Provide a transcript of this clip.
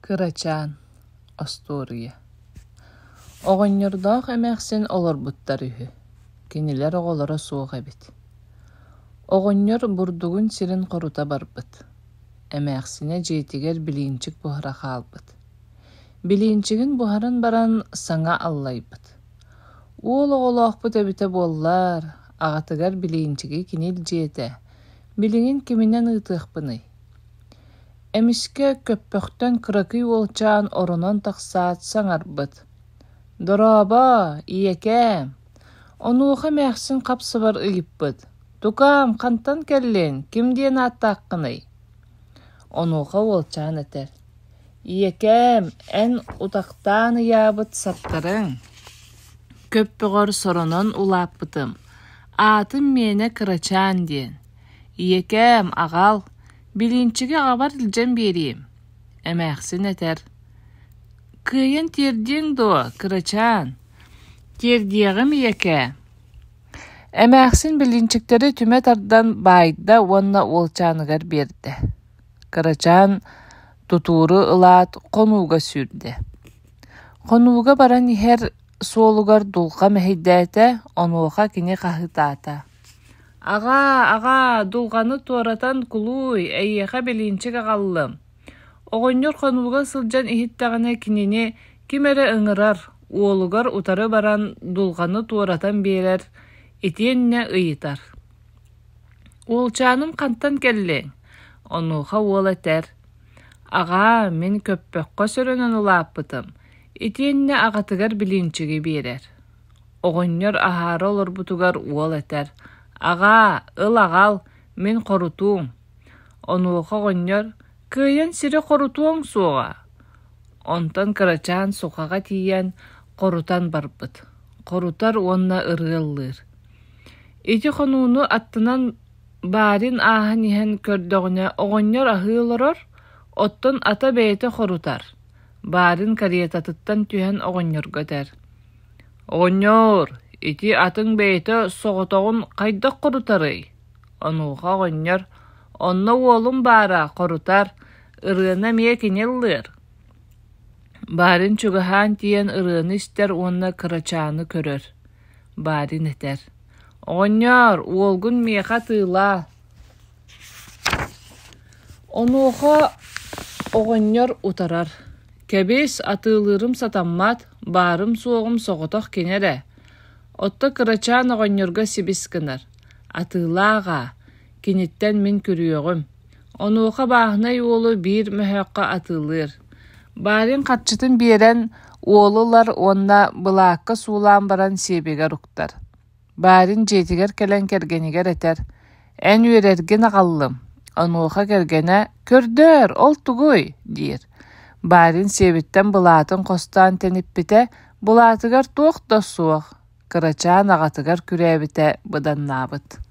Кырачаан остуоруйа Оҕонньордоох эмээхсин олорбуттар үһү, кинилэр оҕолоро суох эбит. Оҕонньор бурдугун сирин хорута барбыт, эмээхсинэ дьиэтигэр билиинчик буһара хаалбыт. Билиинчигин буһаран баран саҥа аллайбыт: «Уол оҕолоохпут эбитэ буоллар, аҕатыгар билиинчиги кини илдьиэ этэ, билигин киминэн ыытыахпыный?» Эмискэ көппөхтөн кыракый уолчаан оронон тахсаат саҥарбыт: «Дорообо, ийэкээм!» Онуоха эмээхсин хап-сабар ыйыппыт: «Тукаам, хантан кэллиҥ, ким диэн ааттааххыный?» Онуоха уолчаан этэр: «Ийэкээм, эн утахтаан ыйаабыт саптарыҥ, көппөҕөр соронон улааппытым, аатым миэнэ Кырачаан диэн. Ийэкээм, аҕал, Билиинчиги аҕабар илдьэн биэриэм, эмээхсин этэр: «Кыайан тиэрдиэҥ дуо, кырачаан?» «Тиэрдиэҕим, ийэкээ» Эмээхсин билиинчиктэри түмэ тардан баайда уонна уолчааныгар биэрдэ. Кырачаан тутууру ылаат хонууга сүүрдэ. Хонууга баран иһэр суолугар дулҕа мэһэйдээтэ, онуоха кини хаһыытаата: «Аҕаа, аҕаа, дулҕаны туоратан кулууй, эйиэхэ билиинчик аҕаллым» Оҕонньор хонууга сылдьан иһиттэҕинэ кинини ким эрэ ыҥырар, уолугар утары баран дулҕаны туоратан биэрэр, итиэннэ ыйытар: «Уолчааным хантан кэллиҥ?» Онуоха уол этэр: «Аҕаа, мин көппөххө сөрөнөн улааппытым, итиэннэ аҕатыгар билиинчиги биэрэр» Оҕонньор аһаары олорбутугар уол этэр: «Аҕаа, ыл аҕал, мин хорутуум». Онуоха оҕонньор: «Кыайан сири хорутуоҥ суоҕа». Онтон кырачаан сухаҕа тиийэн хорутан барбыт, хорутар уонна ырыа ыллыыр. Ити хонууну аттынан барин ааһан иһэн көрдөҕүнэ оҕонньор аһыы олорор, оттон ата бэйэтэ хорутар. Барин каретатыттан түһэн оҕонньорго этэр: «Оҕонньоор, ити атыҥ бэйэтэ соҕотоҕун хайдах хорутарый?» Онуоха оҕонньор: «Онно уолум баара хорутар, ырыаны эмиэ кини ыллыыр». Барин чугаһаан тиийэн ырыаны истэр уонна кырачааны көрөр. Барин этэр: «Оҕонньоор, уолгун миэхэ атыылаа». Онуоха оҕонньор утарар: «Кэбис, атыылыырым сатаммат, баарым-суоҕум соҕотох кини эрэ». Отто кырачаан оҕонньорго сибис гынар: «Атыылаа аҕаа, киниттэн мин күрүөҕүм». Онуоха бааһынай уолу биир мөһөөххө атыылыыр. Барин харчытын биэрэн уолу ылар уонна былаакка суулаан баран сиэбигэр уктар. Барин дьиэтигэр кэлэн кэргэнигэр этэр: «Эн үөрэргин аҕаллым». Онуоха кэргэнэ: «Көрдөөр, ол тугуй?» диир. Барин сиэбиттэн былаатын хостоон тэниппитэ, былаатыгар туох да суох, кырачаан аҕатыгар күрээбитэ быданнаабыт.